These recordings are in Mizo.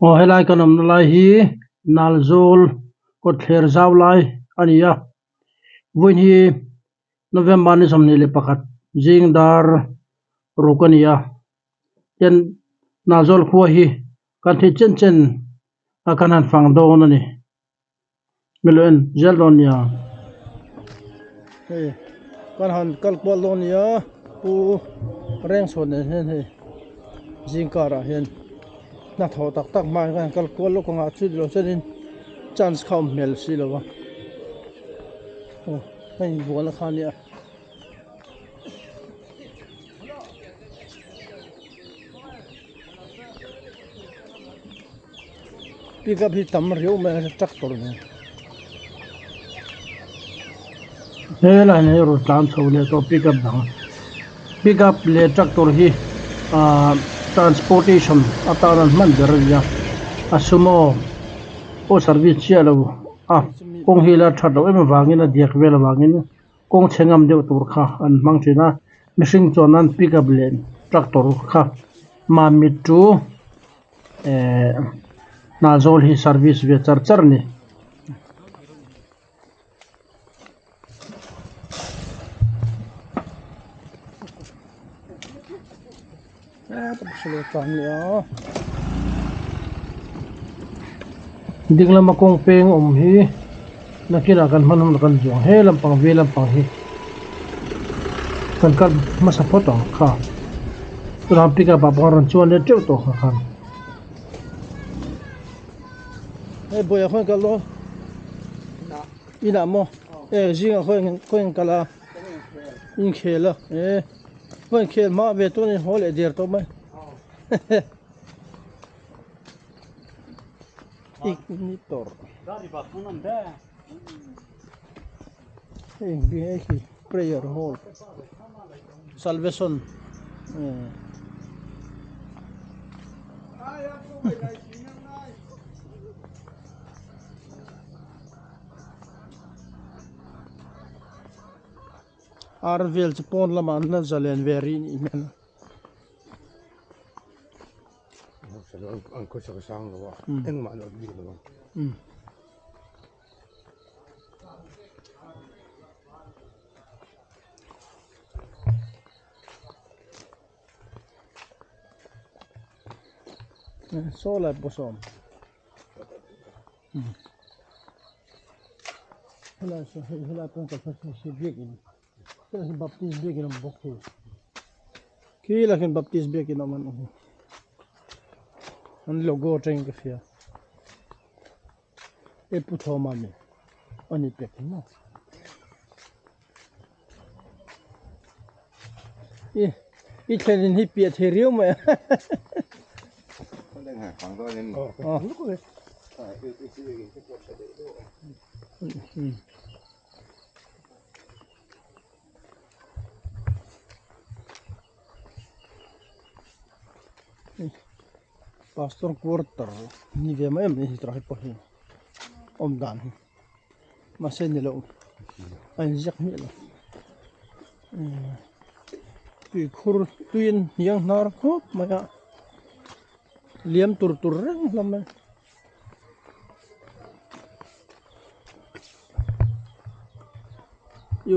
Aw helai kan awmna lai hi Nalzawl kawtthler zau lai a ni a vawiin hi November ni 21 zing dar ruk a ni a hian Nalzawl khua hi kan thih chen chen a kan han fang dawn a ni. Milo en zel dawn nia. Hei kan han kal kual dawn nia pu Rengchhuan nen hian hei zing karah hian hnathawh tak tak hma hian kan han kal kual lawk ang a chu tilo chuanin chance kha a awm hmel si lo va aw hei bualna kha a nia. Pickup hi tam riau mai a tractor nen helai hi rawn tlan chho leh tawh pickup dang pickup leh tractor hi ahh transportation atan an hman ber a ni a a sumo pawh service chiah lo a kawng hi la that loh em avangin a diak vel avangin kawng chhe ngam deuh tur kha an hmang thin a mihring chuan nan pickup leh tractor kha mamit chu ehh Hnahzawl hi service ve char char a ni. Ding lama kawng peng awm hi nakinah kan hman hunah kan zuang he lampang ve lampang hi kan kal hmasa phawt ang kha tunah pickup ah pawh a rawn chuan leh teuh tawh kha khan. Hei buaiah khawn kal dawn inah maw e zingah khawn khawn kal a inkhel a e. Hman khel hma ve tawh a ni haw leh der tawh mai ignitor heng hi hei hi prayer hall salvation Ar vel chu pawn lamah an la zalen ve rih nih hmel a. An khawsak a sang lo a, engmah an awt bik lo ang. Saw lai pawh saw awm. Helai saw hei helai pawh kan hre thei biakin helai hi baptist biakin a awm bawk hei khi lah hian baptist biakin a awm a nih hi an logo atangin ka hria e pu thawma a ni a ni pek maw i i thlenin hi piah thei riau mai a pastor quarter ni ve mai mai hi tah hi pawh hi awm dan hi. Mahse ni loh a inziak miah lo tuikhur tuiin hniang hnar khawp mai a liam tur tur reng hlawm mai.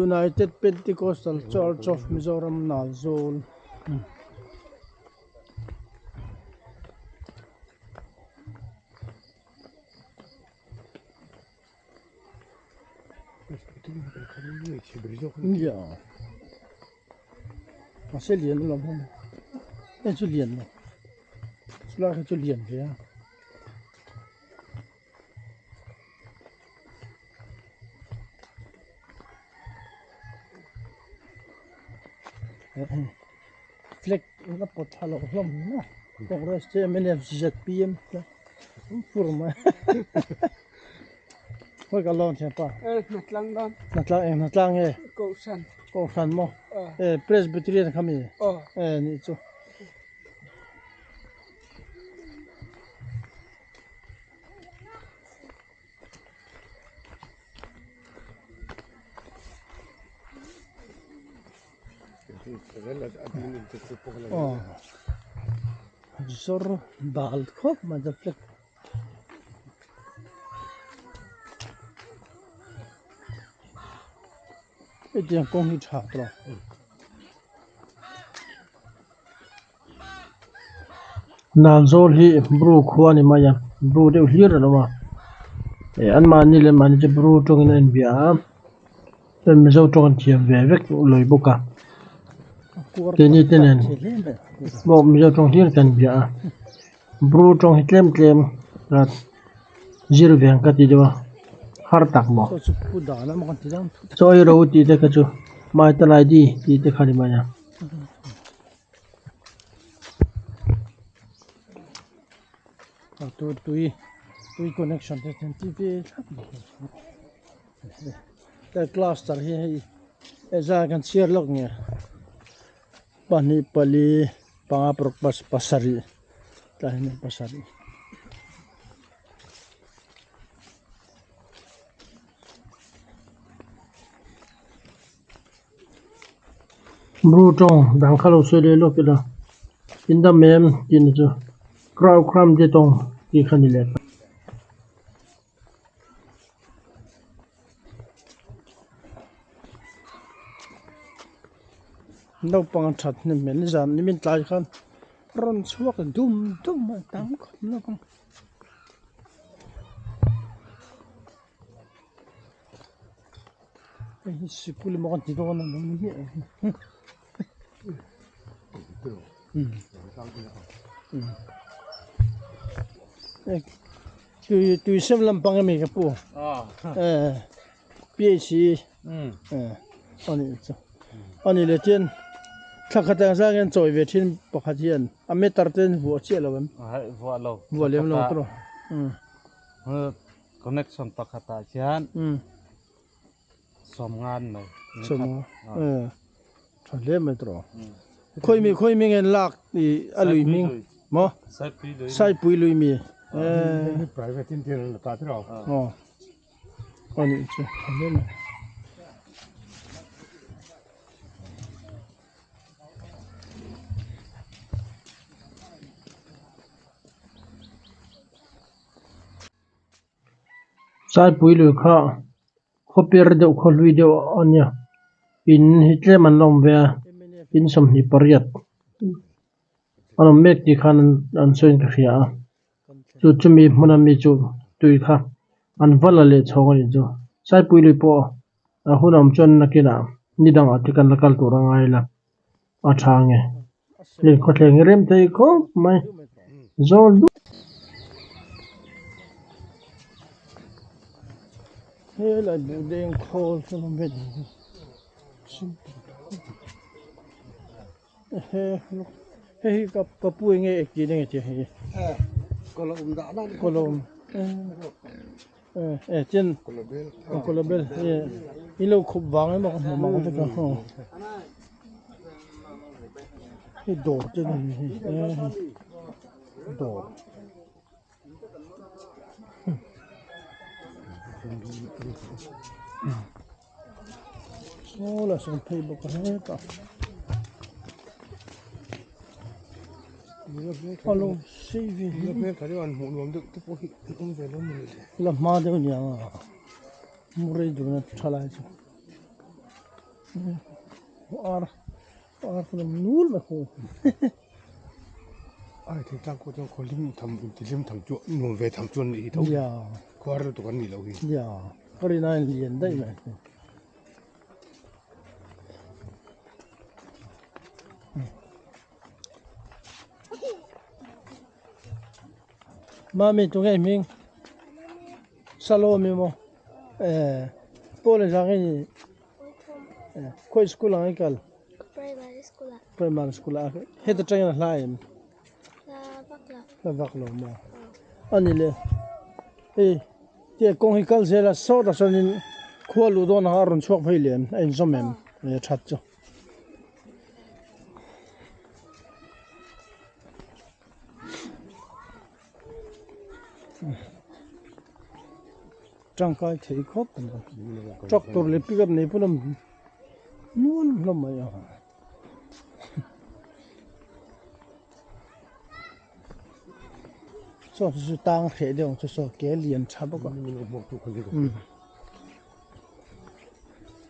United Pentecostal Church of Mizoram Nalzawl. Nia mahse lian a lo hman a hei chu lian lo chulai kha chu lian ve a. Flag la pawt thla loh hlawm a Congress te mnf zpm te an fur mai khawi ka lawn thiam pa e hnatlang dawn hnatlang eng hnatlang nge kohhran kohhran maw e presbyterian kha mi e nih chu. Zawr bal khawp mai ta flag. Hetiang kawng hi tha tawh. Nanzawl hi Bru khua a ni mai a, Bru deuh hlir an awm a, eh anmahni leh mahni chu Bru tawngin an inbia a, chuan Mizo tawng an thiam ve vek lawi bawk a, keini te nen pawh Mizo tawng hlir kan bia a, Bru tawng hi tlem tlem zir ve ang ka ti deuh a, har tak maw? Chaw ei ro tih te kha chu Maitalai di tih te kha a ni mai a. Tui tui connection te hian ti ve thlap mai he cluster hi hei hezai kan chhiar lawk nge pahnih pali panga paruk pasarih tlai hian pasarih. Bru tawng dang kha lo sawi leh lawk ila in dam em tih na chu crowd cram te tawng tih kha ni leh ta. Naupang that hnem hmel nizan nimin tlai khan rawn chhuak dum dum a tam khawp naupang. Hei hi sikul emaw kan ti dawn a lo ni miah lo hi tui tui sem lampang emi ka pu eh PHC eh ani chu ani leh chuan thla khat ang zang hian chawi ve thin pakhat hian a meter te an vuah chiah lo em vuah lem lo tawh Connection pakhatah hian sawmngan mai. Sawmnga eh tha hle mai tawh. Khawi mi khawi mi nge lak i a lui hming maw? Saipui lui mi eh private in tir la ta tiraw. Aw anih chu tha hle mai. Saipui lui kha khawper deuh khaw hlui deuh a nia in hi tlem an la awm ve a in 28 an awm mek tih khan an sawiin ka hria a chu chumi hmuna mi chu tui kha an va la leh chhawng a nih chu Saipui lui pawh a hun awm chuan nakinah ni dangah te kan la kal tur a ngai la a tha nge hei khawthleng hi rem thei khawp mai zawl dup. Helai buhdeng khawl chu awm ve hei hi ka pu enge ektir enge tih hei kawlawm eh chuan kawlawbel in lo khup vang emaw ka hmu mang vek a hei dawr te ani hei dawr. Saw la sawn phei bawk a hetah a lo sei ve hle la hma deuh aniang a mu rei dun a tha lai chu ar ar chu nul mai ho. Ai thingtlang khaw chuan khaw hlim tham intihlim tham chu nuam ve tham chu an nih hi tho khuar lutuk an nih loh hi. Ya ka rin a lian daih mai. Mami tunge hming Salome maw eh pawl engzah nge ni khawi school ang i kal. Primary school ah. Primary school ah heta tangin a hla em? Hla vak lo. Hla vak lo maw? Ani le hei tia kawng hi kal zel a sawtah chuanin khua luh dawn ang a rawn chhuak phei lem a inzawm em e that chu. Tangkai thei khawp a ni. Tractor leh pickup nei pawh lam nual hlawm mai a. Saw chu tang hreh deuh ang chu saw ke lian tha bawk a.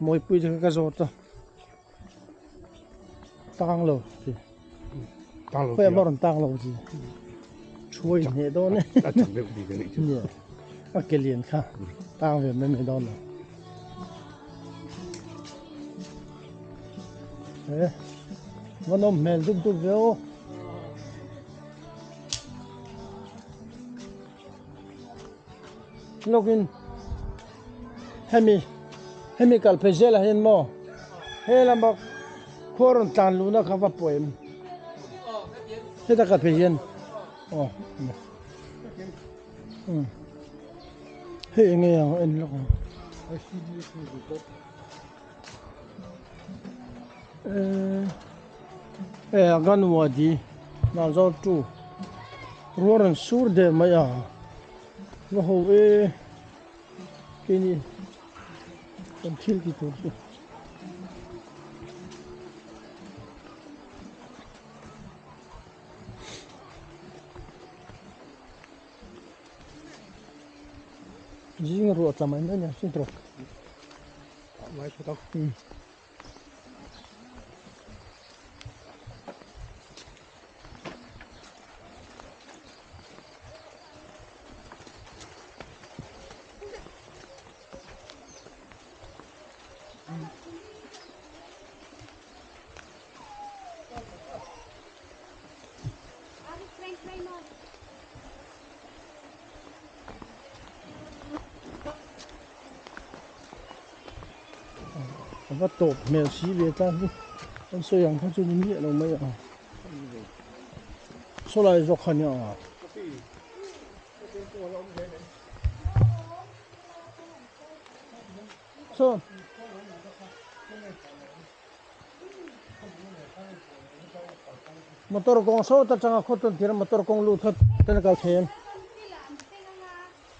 Mawipui te kha ka zawt a tang lo ti khawiah mah rawn tang lo ti thuai hneh dawn e nia a ke lian kha tang ve mai mai dawn lo e va nawm hmel dup dup ve aw. Lawkin hemi hemi kal phei zelah hian maw he lama khua rawn tlan luhna kha va pawh em heta kal phei hian aw um hei eng nge ang en lawk ang e anganwadi nang zawng tu ruah rawn sur der mai a va ho e keini kan thil ti tur chu. Zing ruah tla mai mai nia sin tawh. Ngai phawt ang. Um. A va tawp hmel si ve ta hi an sawi ang kha chu ni miah lo mai a sawlai zawk kha nia. Saw. Motor kawng sawt atanga khaw tawn tir a motor kawng lut kha ten a kal thei em?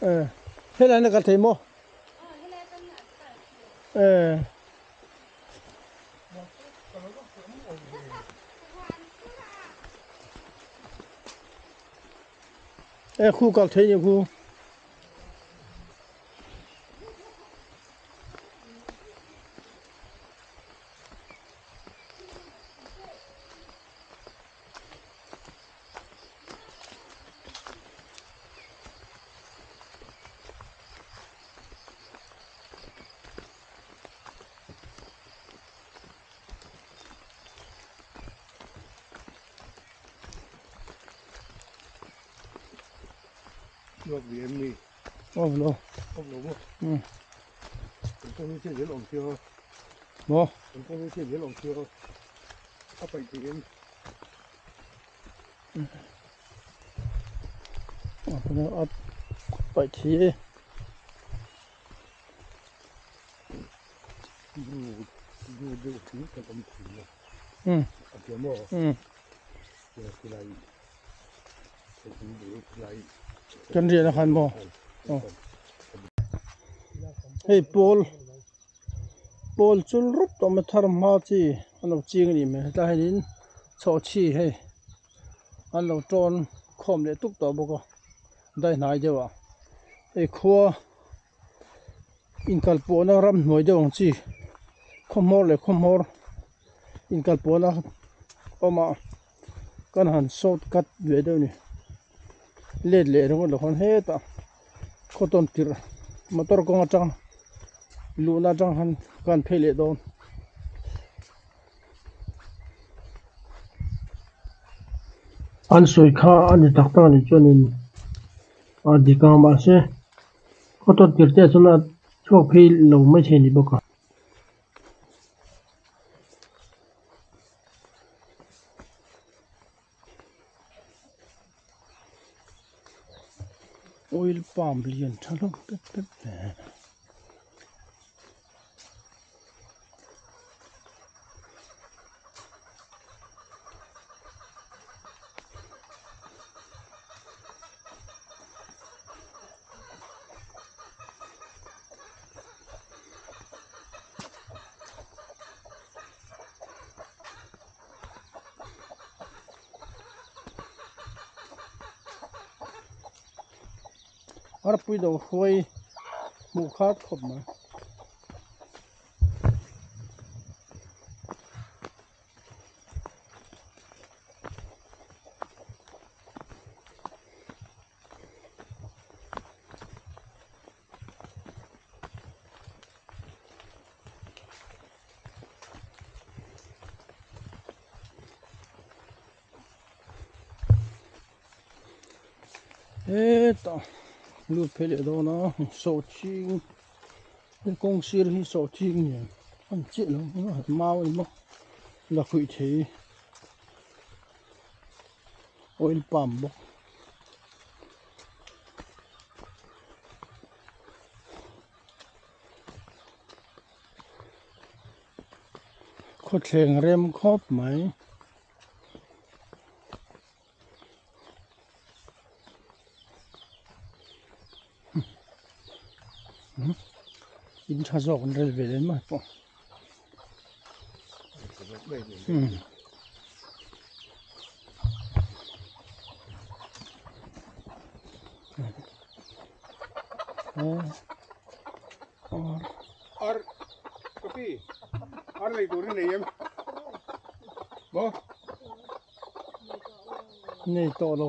Eh, helai in a kal thei maw? Eh. Eh, khu kal thei ni khu. Luak ve em ni? Awm lo. Awm lo maw? Um. Kan kawng hi chian zel awm sia. Maw? Kan kawng hi chian zel awm sia. A paih theih em? A paih thei e. Bu deuh chu kan awm thei lo. Um. A tia maw? Um. Khilai Kan riahna khan maw? Aw. Hei pawl pawl chul rup tawh mai thar hma chi an lo ching a nih hmel hetlai hianin chhawhchhi hei an lo tawn khawm leh tuk tawh bawk a daihnai deuh ah hei khua inkalpawhna ramhnuai deuh ang chi khawhmawr leh khawhmawr inkalpawhna awm ah. Kan han short cut ve deuh a ni let leh ringawt lo khan hetah khaw tawn tirh motor kawng atang luhna atang khan kan phei leh dawn. An sawi kha a ni tak tak a nih chuanin a dik ang mahse khaw tawn tirh te ah chuan a chhuak phei lo maithei a ni bawk a. Oil palm lian tha hlawm pep pep ve. Arpui do hruai hmuh khat khawp mai. Hetah lut phei leh dawn a sawhching he kawng sir hi sawhching nen a ni chiah lo a mau a ni bawk lakhuih thei oil palm bawk. Khawthleng rem khawp mai. In tha zawk an rel ve leh mai pawh. Ar kapi ar lei tur hi nei em maw Nei tawh lo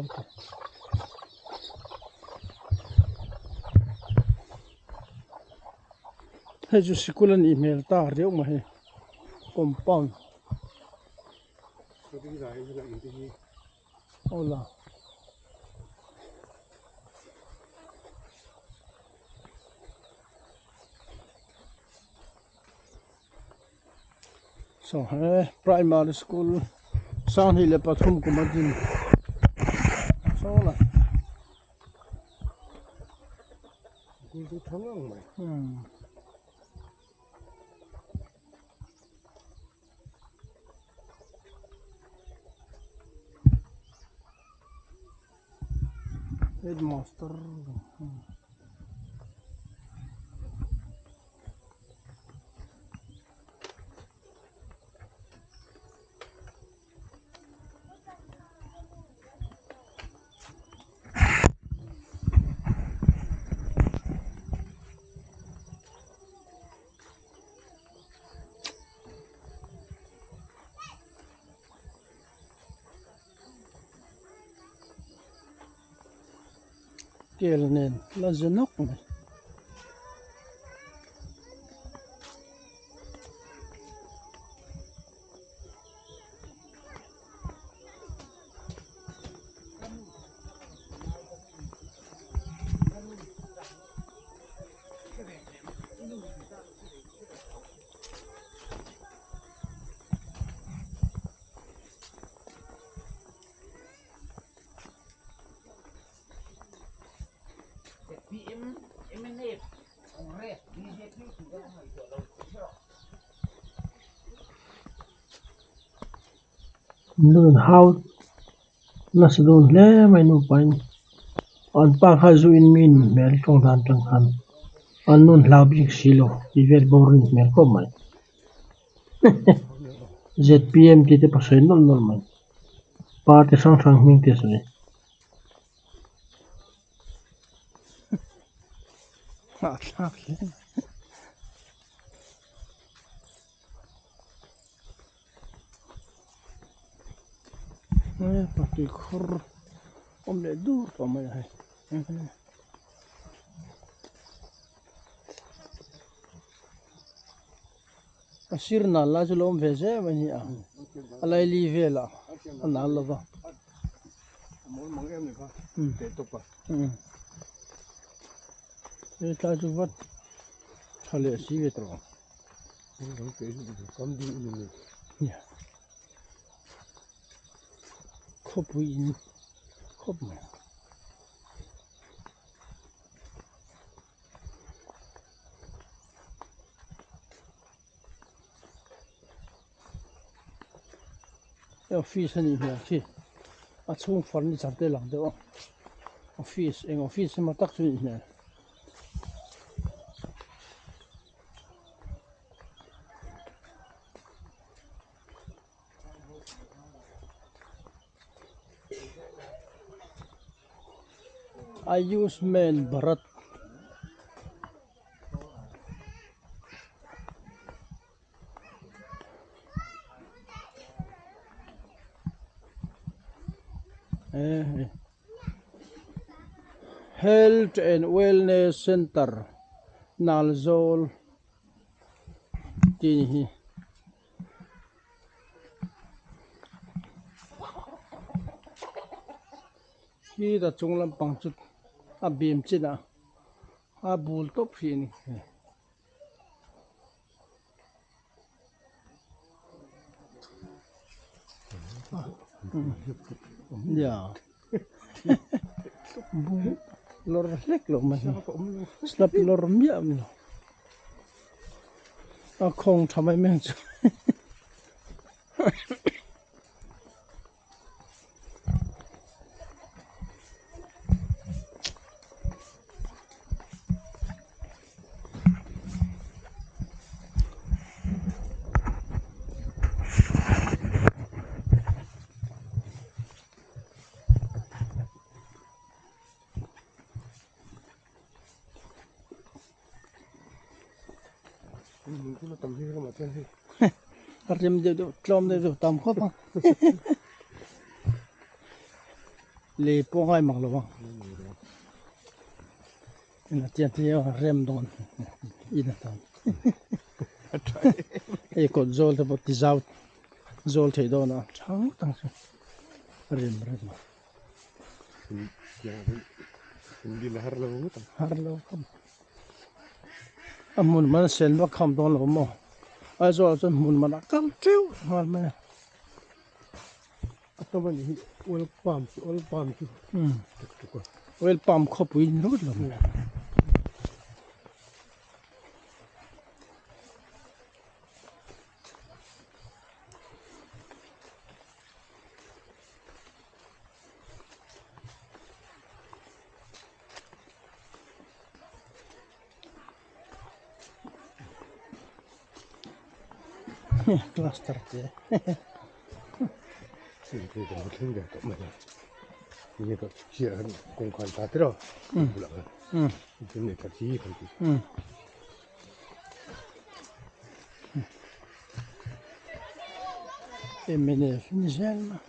hei chu sikul a nih hmel ta riau mai hei compound aw la. Saw he primary school sanghnih leh pathum kum a din saw la. School chu tha ngang mai. Headmaster. Kel nen la ze nawk mai. Nun hau nasa dawn hle mai nupain an pa kha zu in mi nih hmel tawng dan tang khan an nun hlau bik si lo tih vel bawr a nih hmel khawp mai zpm tih te pawh sawi nawlh nawlh mai party hrang hrang hming te a sawi. Patui khur awm leh dur tawh mai a hei a sir nal lai chu lo awm ve zel mai a ni a a laili velah a nal lo va. Hetlai chu vat tha leh si ve tawh ang. Khawpui in khawp mai. Office a nih hmel khi a chhung furniture te lang deuh a office eng office emaw tak chu a nih hmel. Ayushman Bharat Health and Wellness Centre Nalzawl tih hi. Khita chung lampang chu a bim chinah a bul tawp hrih a ni. Lawr hlek lo mai hi slap lawr miah a ni lo a khawng tha mai mai ang chu. A rem deuh deuh tlawm deuh deuh tam khawp ang lei pawh ngai mak lo ang ina tiang te a rem dawn in atan hei kawt zawl te pawh ti zau zawl theih dawn a tha ngawt ang chu a rem rem a. Har lo khawp a hmun man sen vak kham dawn lo maw Aizawl ah chuan hmun man a kal teuh nghal mai a. A tam a nih hi oil palm chu oil palm chu tuk tuk a. Oil palm khawpui ni ringawt lo mai. Cluster te mnf ni zel mai.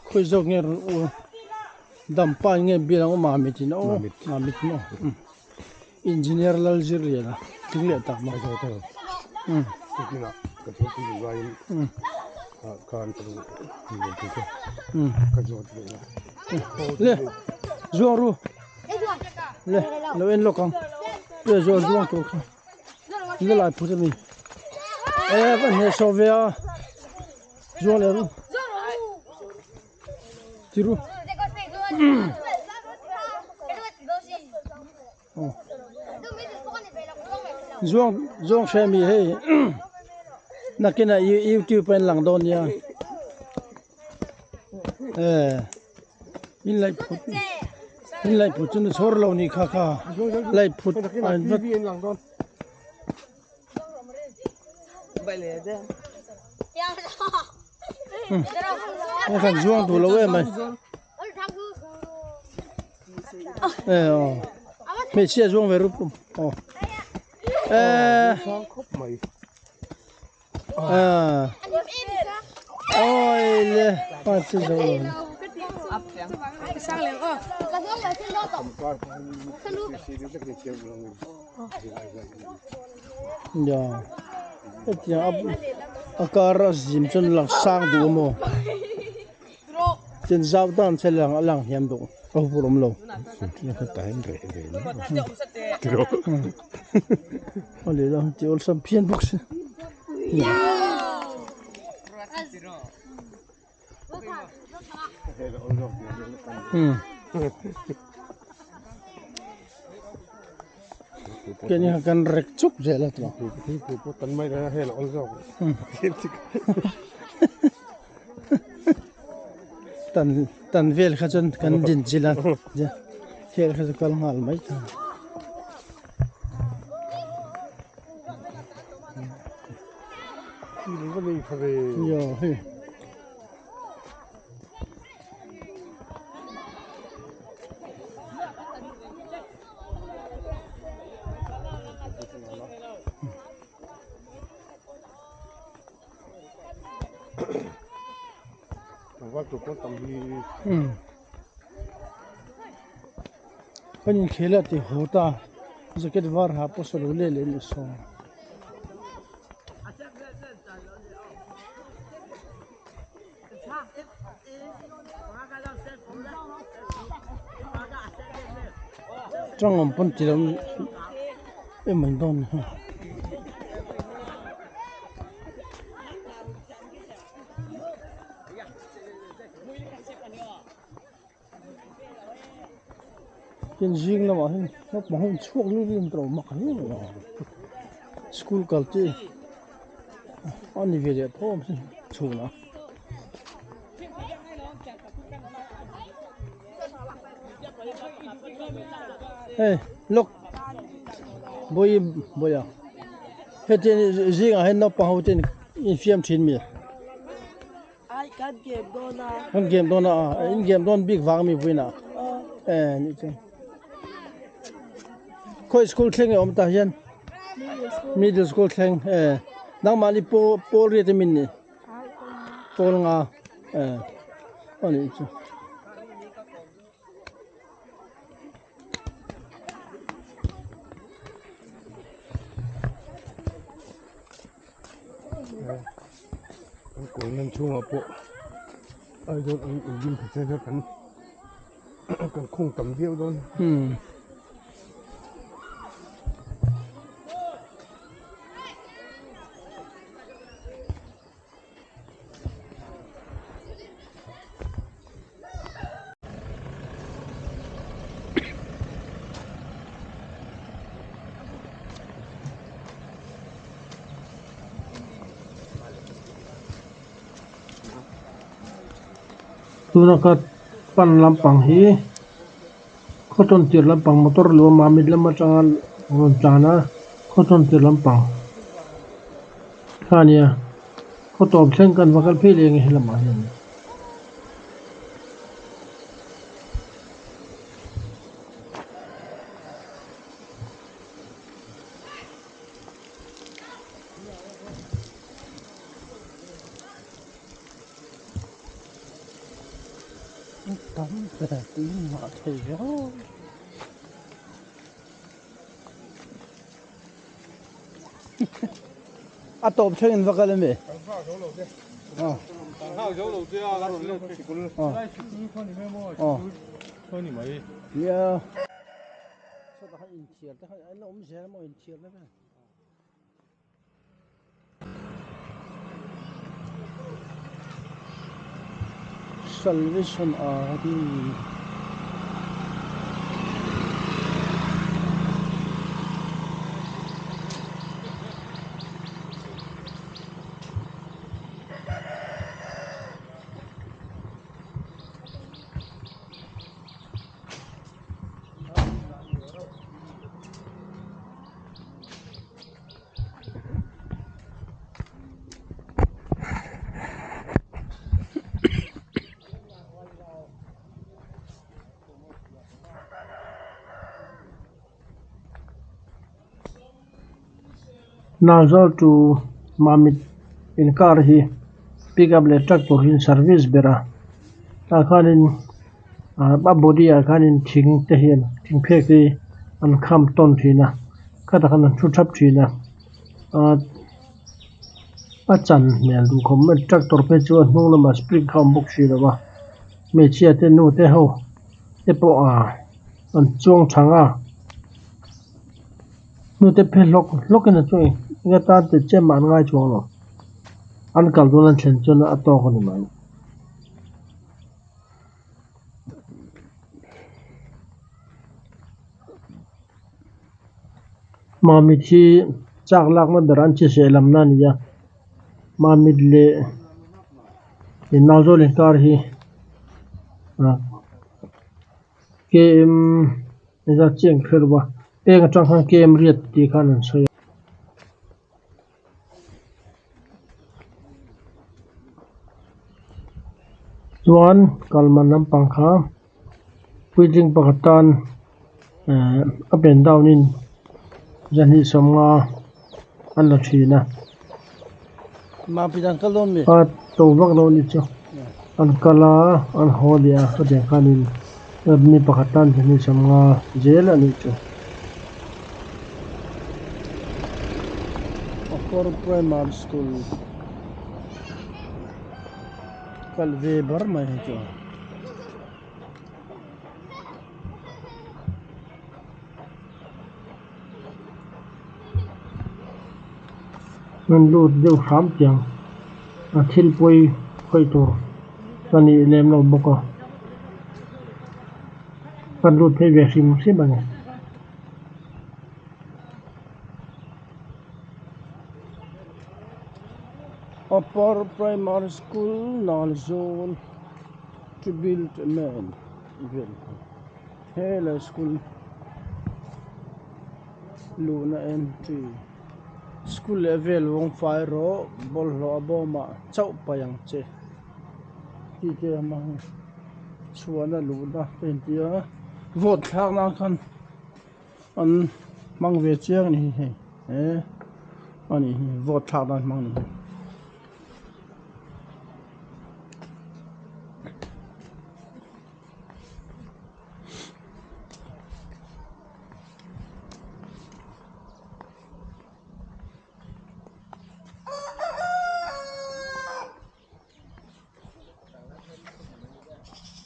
Khawi zawk nge rawn u dampa nge bial ang aw mamit in aw mamit maw engineer Lalzirliana tling leh tak mai le zuang ru le lo en lawk ang le zuang zuang tur kha. La lai phut a mi e kan hne sawh ve a zuang leh ru ti ru zuang zuang hre mi hei nakinah youtube a in lang dawn nia e in laih phut in laih phut chu ni chhawr lo ni kha kha laih phut a in vat a kan zuang duh lo em mai e aw hmeichhia zuang ve rup aw e Oi le pa chu zo lo ya hetiang a kar a zim chuan lang sang duh a maw tin zau dan che lang a lang hiam duh a hur awm lo. A lehlam tih awlsam phian bawk si. Keni kha kan rek chuk zel a tawh. Tan tan vel kha chuan kan din chilh a hel kha chu kal nghal mai ta. Yo hei. Kan inkhel a ti haw ta jacket var ha pawh saw lo let leh ni saw. Tang awm pawn ti lo em mai dawn ni. Tin zing lamah hian naupang ho inchhuak lut in tawh mak hle mai a school kal te a ni ve leh tho ang chu chhun a. Hei lawk bawi bawi a heti zingah hian naupang ho te infiam thin mi. Ai kan game dawn a. Kan game dawn a in game dawn bik vang mi vuina. Eh ni chu. Khoi school thleng e awm ta hian. Middle school thleng eh nangmah ni pawl pawl riat min ni. Pawl nga eh ani chu. Kan kawi nan chhungah pawh Aizawl an engine kha chian hian kan kan khung tam viau dawn. Tuna ka pan lampang hi khawtawn tir lampang motor lu a mamit lam atanga rawn tlan a khawtawn tir lampang kha a nia khawtawp thleng kan va kal phei leh ang e helamah hian. Tam ber tui ngah thei viau. A tawp thleng in va kal em e? Nia. Salvation Army. Nalzawl to Mamit inkar hi pickup leh tractor hi an service ber a tah khanin a body ah khanin thing te hian thing phek te hi an kham tawn thin a khatah khan an thu thap thin a ah a chan hmel duh khawp mai tractor phei chu a hnung lamah spring kha a awm bawk si lo a hmeichhia te nu te ho te pawh ah an chuang thang a hnute phe hlawk hlawk in a chuang eng atan tih chiah mah an ngai chuang lo an kal dawn an thlen chuan a tawk a ni mai. Mamit hi chak lakna ber an chi seh lamna a ni a mamit leh Nauzawl inkar hi ah km engzat chiah an hre lo a peng atang khan km riat tih khan an sawi a. Chuan kalman lampang kha puitling pakhat tan ehh up and down in zahnih sawmnga an la thin a a to vak lo a ni chu an kal a an haw leh a hetiang khanin mi pakhat tan zahnih sawmnga zel a nih chu. Primary School. Kal ve bar mai hi chu. An lut deuh hram tiang a thil pawi khawih tur ka nih lem lo bawk a kan lut phei ve hrim hrim a ni. Upper Primary School Nalzawl to build a man vel helai school luhna entry school leh vel vawng fai rawh bawlhhlawh a bawmah chauh paih ang che tih te a hmang chhuahna luhna te intia vote thlak nan khan. An hmang ve chiang a ni hi hei he a nih hi vote thlak nan hmang a ni hi.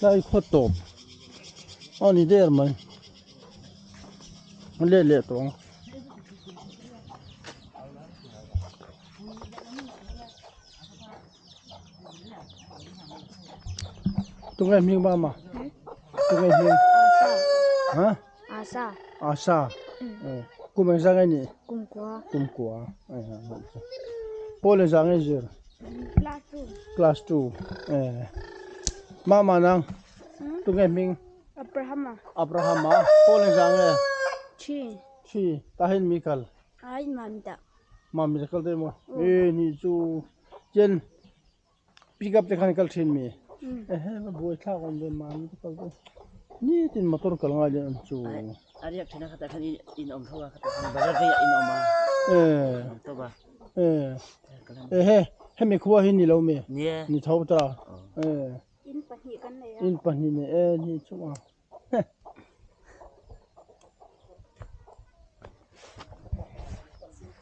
Tlai khaw tawp a ni der mai a let leh tawh ang. Tunge hming mama tunge hming ha Asa Asa kum engzah nge nih kum kua kum kua pawl engzah nge zir class 2 class 2 eh mama nang tunge hming Abrahama Abrahama pawl engzah nge 3 3 tahin mi kal ai mamita mamita kal te maw e ni chu chen Pick up te khan kal thin mi ehe va buai thlak awm ve mahni te kal chu nitin motor kal ngai leh ang chu a riak thin a khatah khan in awm tho a khatah khan bazar veiah in awm a eh eh ehe hemi khua hi ni lo mi ni tho ta eh in pahnih kan nei a in pahnih nei e ni chu a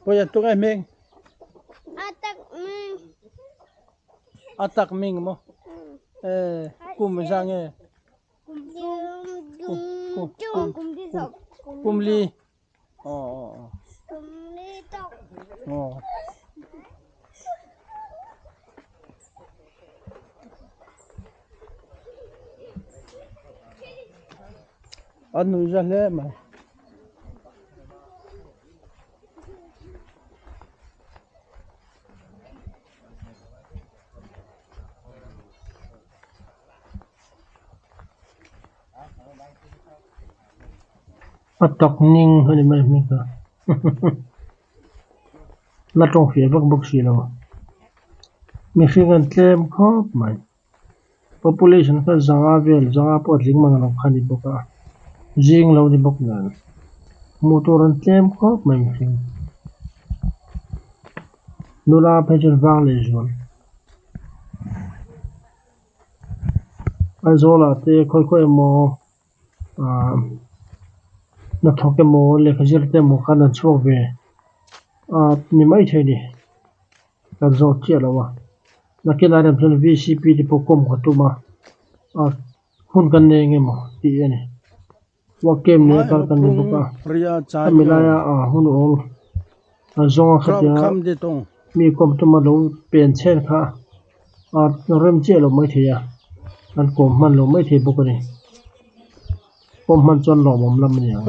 Pawia tunge hming? Atak ming. Atak ming mo. Eh, kum za nge? Kum kum kum li zawk. Kum li. Oh oh oh. Kum li tawk. Oh. An nui za hle mai. A tak ning a ni mai hming kha la tawng fiah vak bawk si lo mihring an tlem khawp mai population kha zanga vel zanga pawh a tling mang lo kha a ni bawk a zing lo ni bawk nen hmuh tur an tlem khawp mai mihring nula phei chuan vang leh zual. Aizawl ah te khawi khawi emaw ah hnathawk emaw lehkha zir te emaw khan an chhuak ve a ni maithei a ni kan zawt chiah lo a nakinah rem chuan V C P te pawh kawm ka tum a ah hun kan nei eng emaw tih a ni work camp nei a kal kan ni bawk a hemi laia ah hun awl an zawng a khatia mi kawm tuma lo pen chhen kha ah rem chiah lo maithei a an kawm hman lo maithei bawk a ni kawm hman chuan lawmawm lam a ni ang.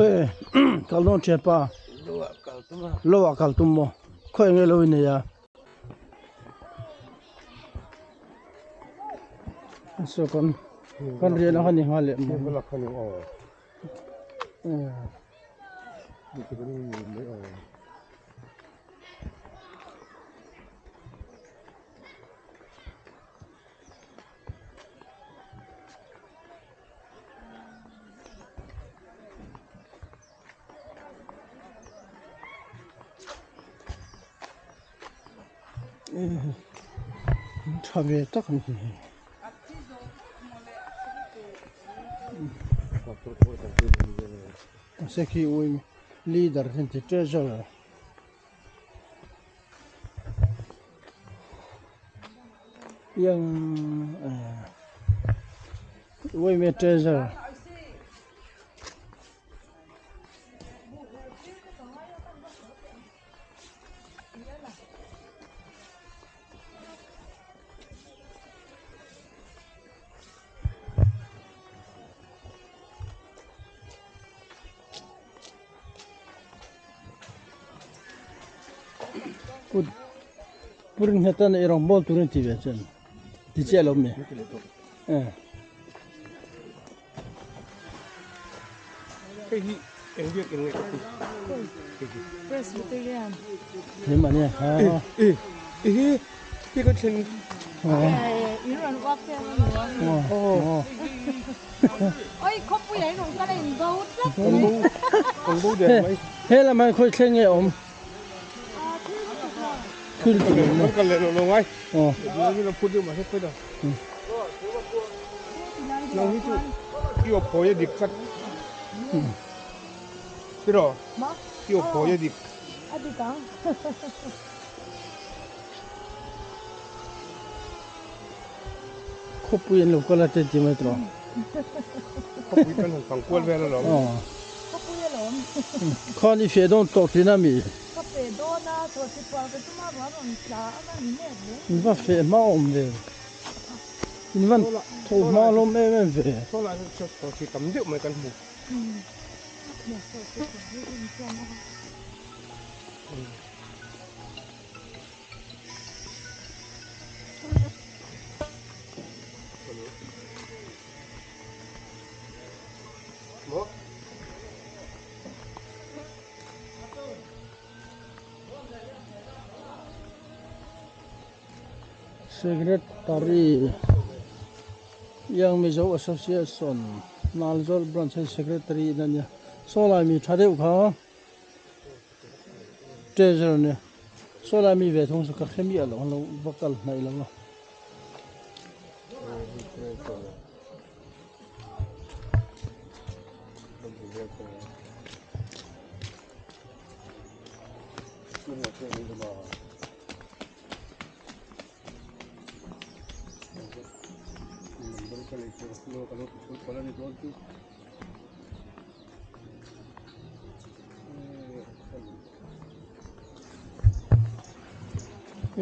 Kal dawn thian pa lo ah kal tum maw khaw eng nge lo inei a saw kan kan riah na kha ni nghal leh maw. Tha ve tak a ni hi. Sekhi ui leader hian ti treasurer. Piang Uaime treasure. Put purin hatan ei rawng bawl turin ti ve chuan ti chiah lo mi eh. Hei hi eng biak eng nge ka ti. Presbyterian. He mah nia ha. E e hi hi ka thlen. In rawn uak te ang ania. Oh. Oi khawpui ah in rawn kal a in bo tlat mai. Kan bo der mai. He lam hian khawi thleng nge a awm? Thil ti lo. Kan kal leh lo lo ngai. Oh. Ni lo phut deuh mahse khawi dah. Nang hi chu i aw phawi a dik tlat. Tiraw? I aw phawi a dik. A dik ang. Khawpui an lo kal a te ti mai tawh. Khawpui kan han fang kual vel alawm. Khawpui alawm. Khan i feh dawn tawh tlin a mi? Ka feh dawn a, thawhsi pual ka tum a, ruah rawn tla a va ni mek ve. In va feh hma awm ve. In van tho hma lawm em em ve. Saw lai hian thawhsi tam deuh mai kan hmu. Secretary Young Mizo Association Nalzawl Branch hei Secretary in a nia saw lai mi tha deuh kha. Treasure nia saw lai mi ve thung chu ka hre miah lo an lo va kal hnaih lo a.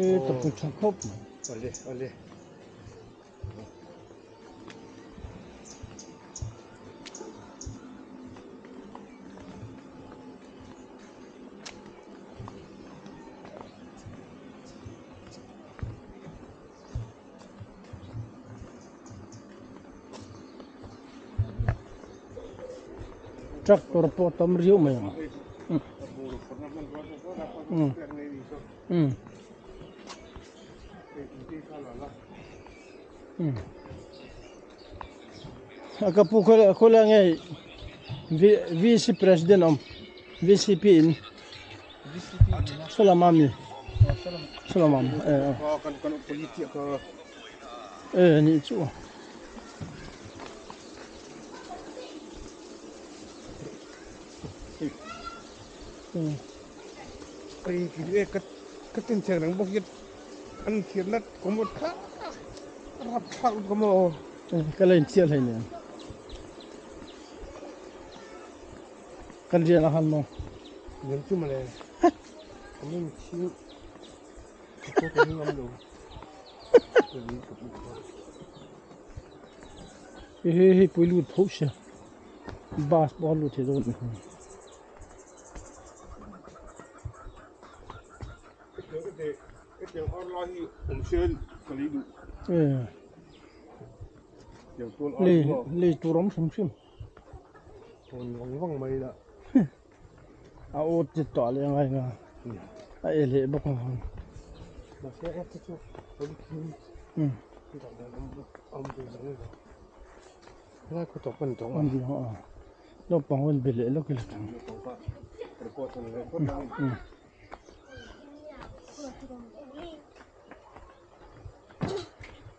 E tak tha khawp mai. Ale ale. Tractor pawh tam riau mai ang. A ka pu khawlai nge VC president awm VCP in Saw lam ami saw lam am eh eh nih chu ka la inchiah hlei nen Kan rian a han maw? Rian chu mawle. Ka min thi ka pawh ka ngam lo. Hi hi hi pui lut tho sia. Bus pawh a lut thei dawn. Hetiang ar lai hi awm se ka lei duh. Eh. Lei lei tur awm hrim hrim. Tawn vang vang mai la. A aw ti tawh leh ngai nga. A e leh bawk ang. Mahse a te chu polythene. Awm ve zang lo. Lai khaw tawp kan tawng a. Naupang rawn be leh lawk ila tang. Report an leh phawt ang.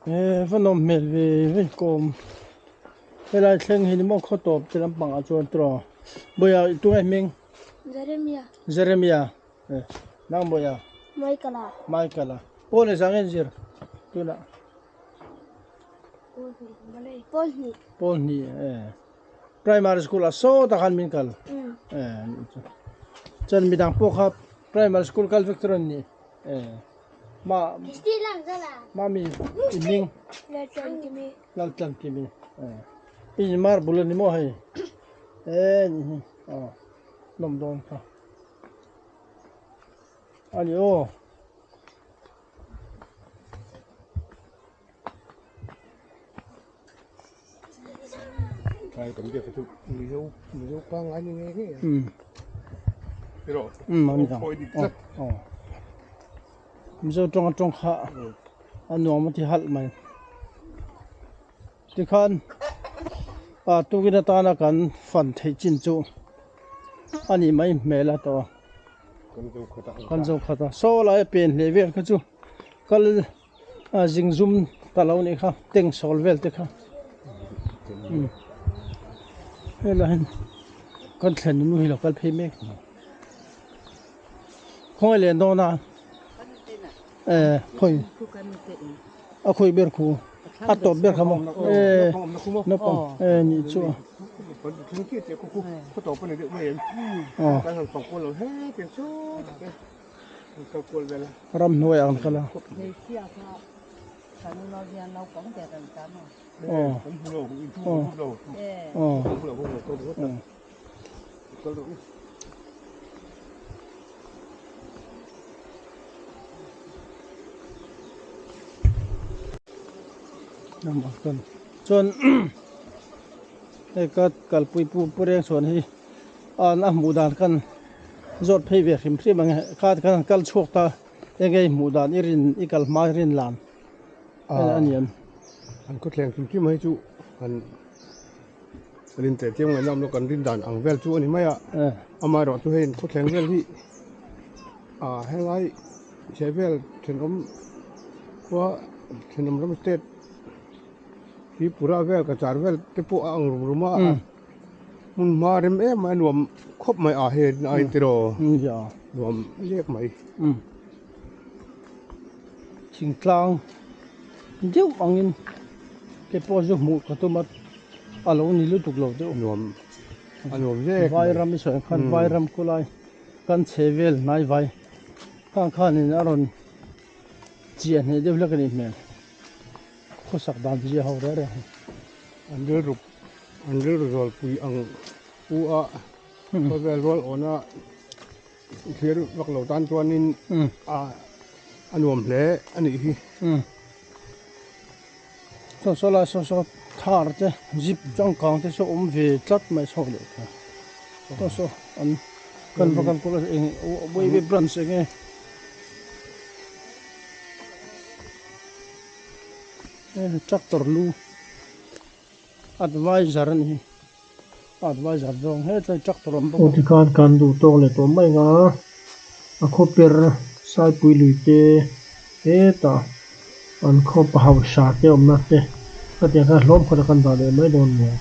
Eh va nawm hmel ve ve kawm helai thleng hi ni maw khaw tawp te lampang ah chuan tiraw Bawiha tunge hming Jeremia Jeremia eh nang Bawiha Michael-a Michael-a pawn e zang en zir tunah. Pawl hnih. Pawl hnih e. Primary school ah sawtah khan min kal. E chuan midang pawh kha primary school kal vek tur an ni. E ma mami i hming. Laltlan kimi. E i marble ani maw hei. E ni hi aw nawm dawn kha. Ani aw. Mizo tawng atawng kha a nuam a ti halh mai tikhan ah tukin atana kan fan theih chin chu a nih mai hmel a tawh a kan zo khat a saw lai a pen hleh vel kha chu kal a zing zum ta lo nih kha teng sawl vel te kha helai hian kan thlen nu hi lo kal phei mek khawngaih len dawn a eh khawi a khawi ber khu a tawp ber kha maw eh naupang eh nih chu a Ramhnuai ang kal a. Chuan hei ka kalpui pu pu reng chhuan hi an a hmuh dan khan zawt phei ve hrim hrim ang e kha khan an kal chhuak ta eng nge i hmuh dan i rin i kal hma i rin lan a ni em. An khawthleng hrim hrim hi chu an rin teh chiang mai lam lo kan rin dan ang vel chu a ni mai a amaherawh chu hei khawthleng vel hi ah helai chhehvel thenawm khua thenawm ram state Tripura vel Cachar vel te pawh a ang rum rum a. Hmun hma rem em mai a nuam khawp mai a he a intiraw nuam lek mai. Thingtlang deuh angin te pawh chu hmuh ka tum a a lo ni lutuk lo deuh. Nuam a nuam zek mai. Vairam i sawi khan vairam khulai kan chhe vel hnai vai khang khanin a rawn chiah hneh deuh hlek a nih hmel khawsak dan zia ho reng reng hi. An rilru An rilru zawlpui ang u a, khawvel rual awna thlir vak lo tan chuanin a nuam hle a nih hi. Saw saw lai saw saw thar te zip changkang te saw awm ve tlat mai chho leh kha saw saw an kan va kal kual eng eng branch eng nge. Tractor lu. Advisor a ni hi advisor zawng hetlai tractor awm bawk a. Aw tikhan kan duh tawk leh tawh mai ang a, a khaw per Saipui lui te hetah an khaw pa hausa te awmna te khatiang khan hlawm khat a kan dah leh mai dawn maw.